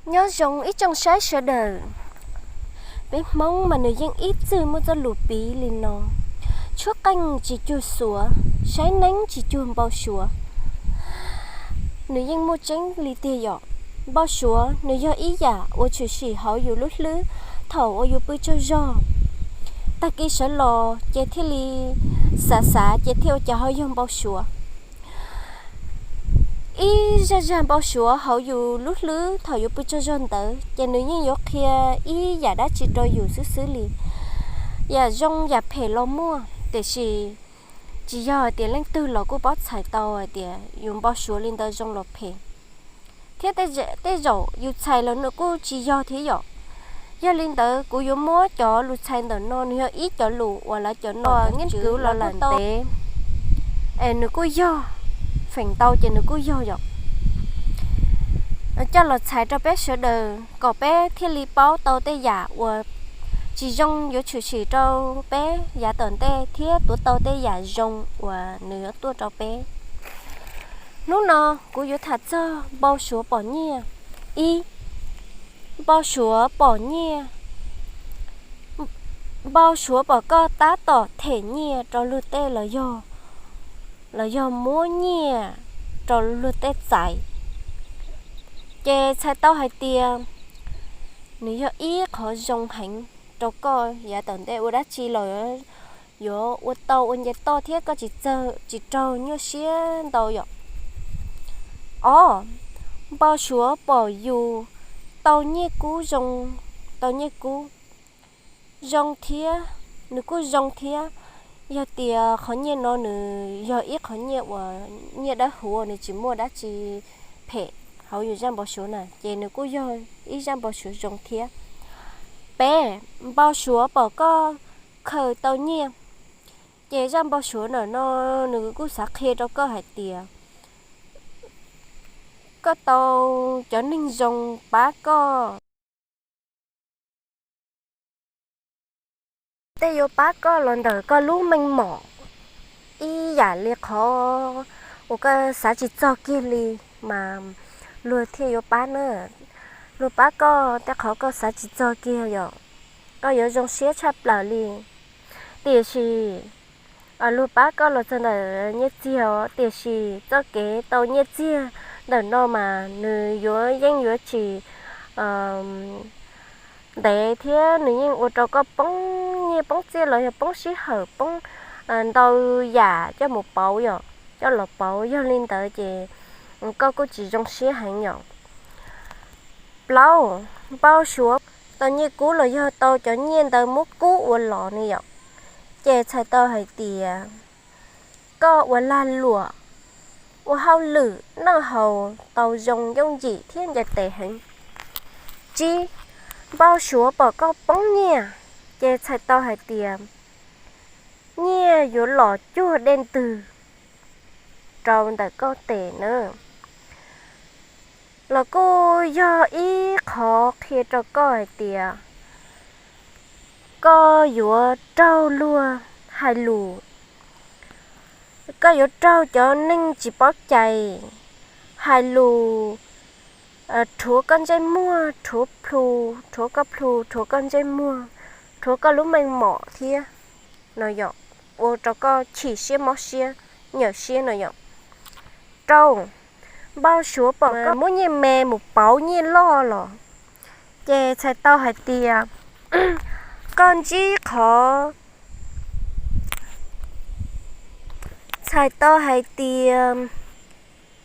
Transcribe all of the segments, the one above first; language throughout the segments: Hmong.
Nyob zoo ib tsoom saib sawv daws. Peb Hmoob mas nws yeej ib txwm muaj txoj lus piv li no: tshuab qeej tsis cuag xuav, saib neeb tsis cuag npau suav. Nws yeej muaj tseeb li tiag yom. Npau suav nws yog ib yam uas tshwm sim hauv yus lub hlwb thaum uas yus pw tsaug zog. Tag kis sawv los ces thiaj li xav xav ces thiaj ua cas ho yog npau suav. Ib zaj zag npau suav hauv yus lub hlwb thaum yus pw tsaug zog ntawd ces nws yeej yuav qhia ib yam dab tsi rau yus xwb xwb li. Yam zoo yam phem los muaj, tiam sis tsis yog hais tias leej twg los kuj paub txhais tau hais tias yus npau suav li ntawd zoo los phem. Thiab tej zaum yus txhais los nws kuj tsis yog thiab yom. Yog li ntawd kuv yuav muab cov lus txhais ntawm no, nws yog ib cov lus uas lawv cov nom cov tswv los lawm ntev, es nws kuj yog, feem ntau ces nws kuj yog yom, coj los txhais rau peb sawv daws kom peb thiaj li paub tau tej yam uas tsis zoo yuav tshwm sim rau peb yav tom ntej thiab tuav tau tej yam zoo uas nws yuav tuaj rau peb. Hnub no kuv yuav tham txog npau suav pom nyiaj. Ib, npau suav pom nyiaj. Npau suav pom koj tab tom them nyiaj rau luag tej los yog, los yog muab nyiaj rau luag tej txais, ces txhais tau hais tias nws yog ib qhov zoo heev rau koj yav tom ntej ua dab tsi los yuav ua tau ua nce toj thiab koj tsis txawg tsis raug nyuaj siab ntau yom. Ob, npau suav pom yus tau nyiaj kub zoo, tau nyiaj kub zoo thiab, nws kuj zoo thiab. Yog tias qhov nyiaj no nws yog ib qhov nyiaj uas nyiaj dawb huv, nws tsis muaj dab tsi phem hauv yus zaj npau suav na, ces nws kuj yog ib zaj npau suav zoo thiab. Peb, npau suav pom koj khaws tau nyiaj. Ces zaj npau suav ntawm no nws kuj xav qhia rau koj hais tias koj tau cov neeg zoo pab koj. Tej yuav pab koj los ntawm koj lub meej mom, ib yam li qhov uas koj xav tsis txog kiag li mas luag thiaj yuav pab na. Luag pab koj tej qhov koj xav tsis txog kiag yom, koj yuav zoo siab tshaj plaws li. Tiam sis luag pab koj los txog ntawm nyiaj txiag os, tiam sis txoj kev tau nyiaj txiag ntawm no mas nws yuav yeej yuav tsis ntev thiab nws yeej ua rau koj poob nyiaj poob txiaj los yog poob sij hawm poob ntau yam coj mus pauv yom, coj los pauv. Yog li ntawd ces koj kuj tsis zoo siab heev yom. Plaub, npau suav tau nyiaj kub los yog tau cov nyiaj ntawd muab kub ua los ne yom, ces txhais tau hais tias koj ua lag luam, ua hauj lwm noj haus tau zoo yooj yim thiab nce tes heev. Tsib, npau suav pom koj poob nyiaj, ces txhais tau hais tias nyiaj yuav los cuag dej ntws rau ntawm koj tes na. Los kuj yog ib qhov qhia rau koj hais tias koj yuav raug luag hais lus, koj yuav raug cov neeg tsis paub cai hais lus, rhuav koj ntsej muag, rhuav plhu, rhuav koj plhu, rhuav koj ntsej muag, rhuav koj lub meej mom thiab no yom, ua rau koj chim siab mob siab, nyuaj siab no yom. Rau, npau suav pom koj muab nyiaj me mus pauv nyiaj loj los, ces txhais tau hais tias koj ntsib qhov, txhais tau hais tias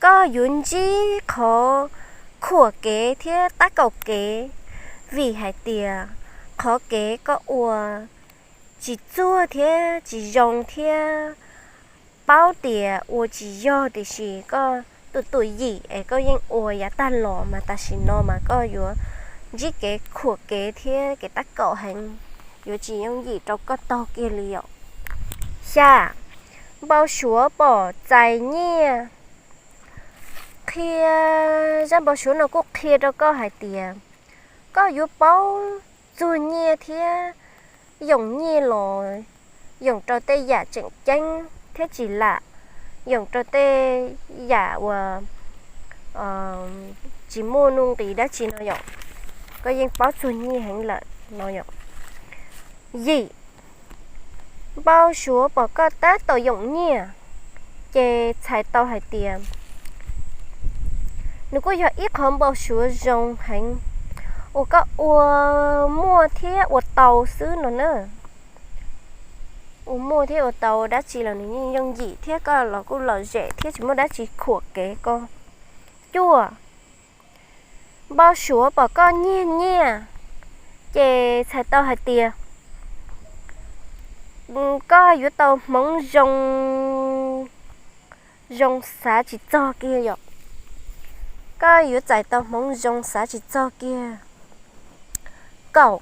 koj yuav ntsib qhov khuam kev thiab tab kaum kev, vim hais tias qhov kev koj ua tsis txuag thiab tsis zoo thiab paub tias ua tsis yog, tiam sis koj tus tuam yim es koj yeej ua yav tag los mas tam sim no mas koj yuav ntsib kev khuam kev thiab kev tab kaum heev, yuav tsis yooj yim rau koj taug kiag li yom. Xya, npau suav pom txais nyiaj. Qhia, zaj npau suav no kuj qhia rau koj hais tias koj yuav paub txuag nyiaj thiab yoom nyiaj los yoom rau tej yam tseem ceeb thiab tsis lam, yoom rau tej yam uas tsis muaj nuj nqis dab tsi no yom, koj yeej paub txuag nyiaj heev lawm no yom. Yim, npau suav pom koj tab tom yoom nyiaj, ces txhais tau hais tias nws kuj yog ib qho npau suav zoo heev uas koj ua muaj thiab ua tau xwb no na. Ua muaj thiab ua tau dab tsi los nws yeej yooj yim thiab koj los kuj lom zem thiab tsis muaj dab tsi khuam kev koj. Cuaj, npau suav pom koj nyiag nyiaj, ces txhais tau hais tias koj yuav tau hmoov zoo, zoo xav tsis txog kiag yom. Koj yuav txais tau hmoov zoo xav tsis txog kiag. Kaum,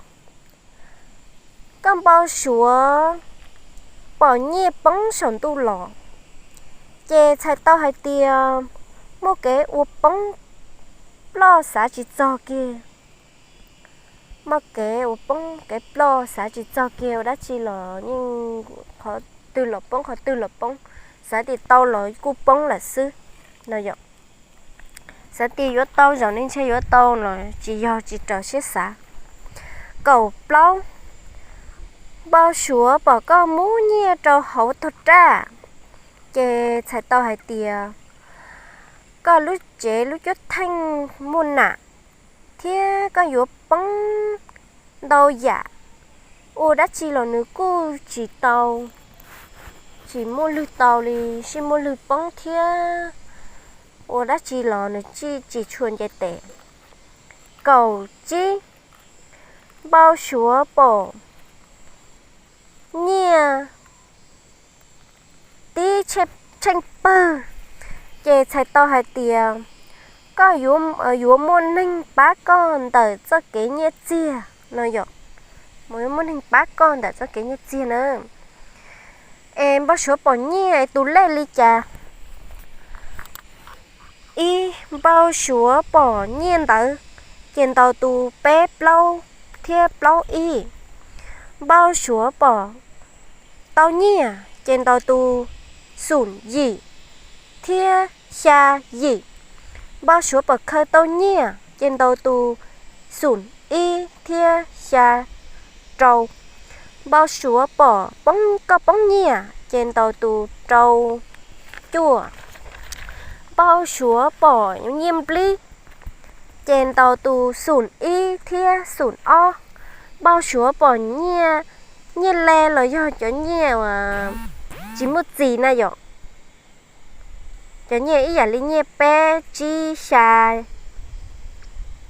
koj npau suav pom nyiaj poob saum ntuj los, ces txhais tau hais tias muaj kev ua poob ploj xav tsis txog kiag. Muaj kev ua poob kev ploj xav tsis txog kiag ua dab tsi los yeej qhov twg los poob qhov twg los poob, xav tias tau los kuj poob lawm xwb no yom. Xav tias yuav tau zaum no ntshe yuav tau los tsis yog, tsis raws siab xav. Kaum plaub, npau suav pom koj muab nyiaj rau hauv tog raj, ces txhais tau hais tias koj lub tsev lub cuab theej muaj nam, thiab koj yuav poob ntau yam, ua dab tsi los nws kuj tsis tau, tsis muaj lwg tau li, sib muaj lwg poob thiab ua dab tsi los nws tsis tshua nce tes. Kaum tsib, npau suav pom nyiaj tib tsheej pawg, ces txhais tau hais tias koj yuav muaj neeg pab koj ntawm txoj kev nyiaj txiag no yom. Yuav muaj neeg pab koj ntawm txoj kev nyiaj txiag na. Es npau suav pom nyiaj tus lej li cas? Ib, npau suav pom nyiaj ntawd, ces ntaus tus peb plaub thiab plaub ib. Npau suav pom tau nyiaj, ces ntaus tus xum yim thiab xya yim. Npau suav pom khaws tau nyiaj, ces ntaus tus xum ib thiab xya rau. Npau suav pom koj poob nyiaj, ces ntaus tus rau cuaj. Npau suav pom nyiaj nplib, ces ntaus tus xum ib thiab xum ob. Npau suav pom nyiaj, nyiaj le los yog cov nyiaj uas tsis muaj txis na yom. Cov nyiaj ib yam li nyiaj peb tsib xya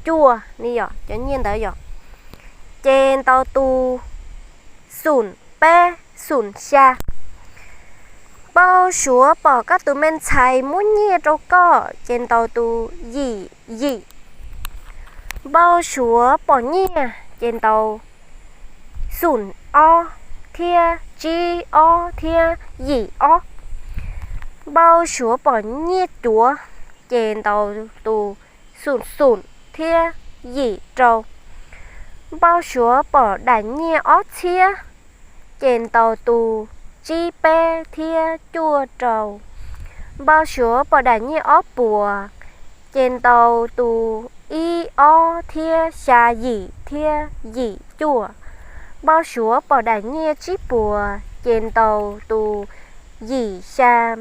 cuaj ni yom, cov nyiaj ntawd yom, ces ntaus tus xum peb xum xya. Npau suav pom koj tus me ntxhais muab nyiaj rau koj, ces ntaus tus yim yim. Npau suav pom nyiaj, ces ntaus xum ob thiab tsib ob thiab yim ob. Npau suav pom nyiaj cuav, ces ntaus tus xum xum thiab yim rau. Npau suav pom daim nyiaj ob txhiab, ces ntaus tus tsib peb thiab cuaj rau. Npau suav pom daim nyiaj ob puas, ces ntaus tus ib ob thiab xya yim thiab yim cuaj. Npau suav pom daim nyiaj tsib puas, ces ntaus tus yim xya.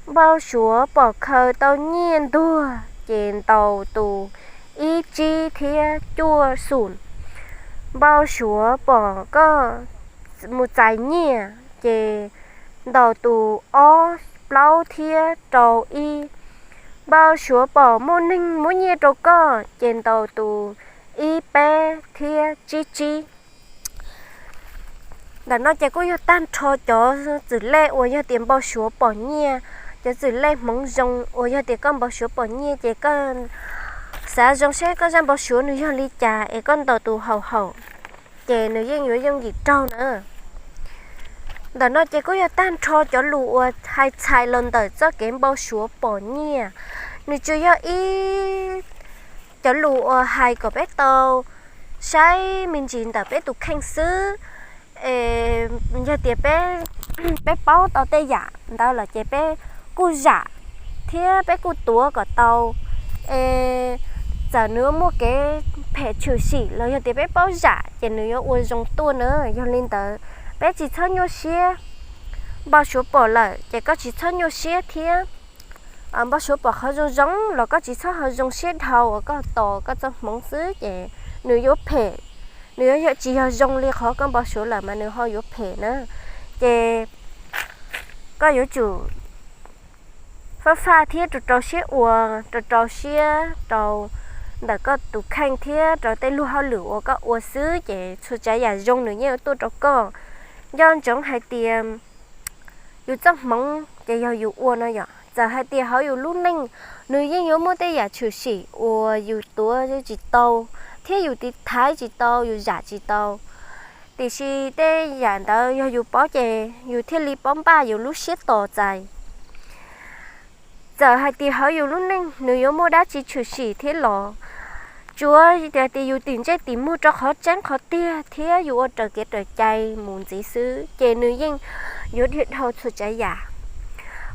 Npau suav pom khaws tau nyiaj ntuag, ces ntaus tus ib tsib thiab cuaj xum. Npau suav pom koj mus txais nyiaj, ces ntaus tus ob plaub thiab rau ib. Npau suav pom muaj neeg muab nyiaj rau koj, ces ntaus tus ib peb thiab tsib tsib. Ntawm no ces kuj yog tag nrho cov txwm lej uas yog tias npau suav pom nyiaj, cov txwm lej hmoov zoo uas yog tias koj npau suav pom nyiaj ces koj xav zoo seb koj zaj npau suav nws yog li cas es koj ntaus tus haum haum, ces nws yeej yuav yooj yim raug na. Ntawm no ces kuj yog tag nrho cov lus uas hais txhais los ntawm txoj kev npau suav pom nyiaj. Nws tsuas yog ib cov lus uas hais kom peb tau saib me ntsis ntawm peb tus kheej xwb. Yog tias peb, peb paub tau tej yam ntawd lawm ces peb kuj zam thiab peb kuj tuav kom tau. Es txawm nws yuav muaj kev phem tshwm sim los yog tias peb paub zam ces nws yuav ua zoo tuaj na. Yog li ntawd peb tsis txhob nyuaj siab. Npau suav pom lawm ces koj tsis txhob nyuaj siab thiab. Npau suav pom qhov zoo zoo los koj tsis txhob ho zoo siab dhau uas koj tos koj txoj hmoov xwb ces nws yuav phem. Nws yuav tsis yog zoo li qhov koj npau suav lawm mas nws ho yuav phem na. Ces koj yuav tsum fab faj thiab rau rau siab ua, rau rau siab rau ntawm koj tus kheej thiab rau tej lub hauj lwm uas koj ua xwb ces txhua tsav yam zoo nws yeej yuav tuaj rau koj. Nco ntsoov hais tias yus txoj hmoov ces yog yus ua no yom. Txawm hais tias hauv yus lub neej nws yeej yuav muaj tej yam tshwm sim uas yus tuav tsis tau thiab yus tiv thaiv tsis tau, yus zam tsis tau, tiam sis tej yam ntawd yog yus paub ces yus thiaj li paub npaj yus lub siab tos txais. Txawm hais tias hauv yus lub neej nws yuav muaj dab tsi tshwm sim thiab los tsuav tias yus tim ntsej tim muag rau qhov tseeb qhov tiag thiab yus ua raws kev raws cai mus ntxiv xwb ces nws yeej yuav dhia dhau txhua tsav yam.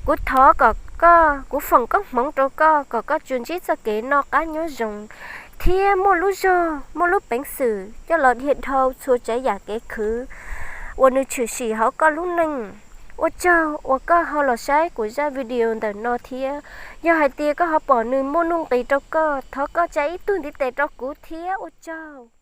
Kuv thov kom koj, kuv foom koob hmoov rau koj kom koj tsuas ntsib txoj kev noj qab nyob zoo thiab muaj lub zog muaj lub peev xwm coj los dhia dhau txhua tsav yam kev khwv uas nws tshwm sim hauv koj lub neej. Ua tsaug uas koj ho los saib kuv zaj video ntawm no thiab. Yog hais tias koj ho pom nws muaj nuj nqis rau koj, thov koj tsa ib tug ntiv tes rau kuv thiab. Ua tsaug.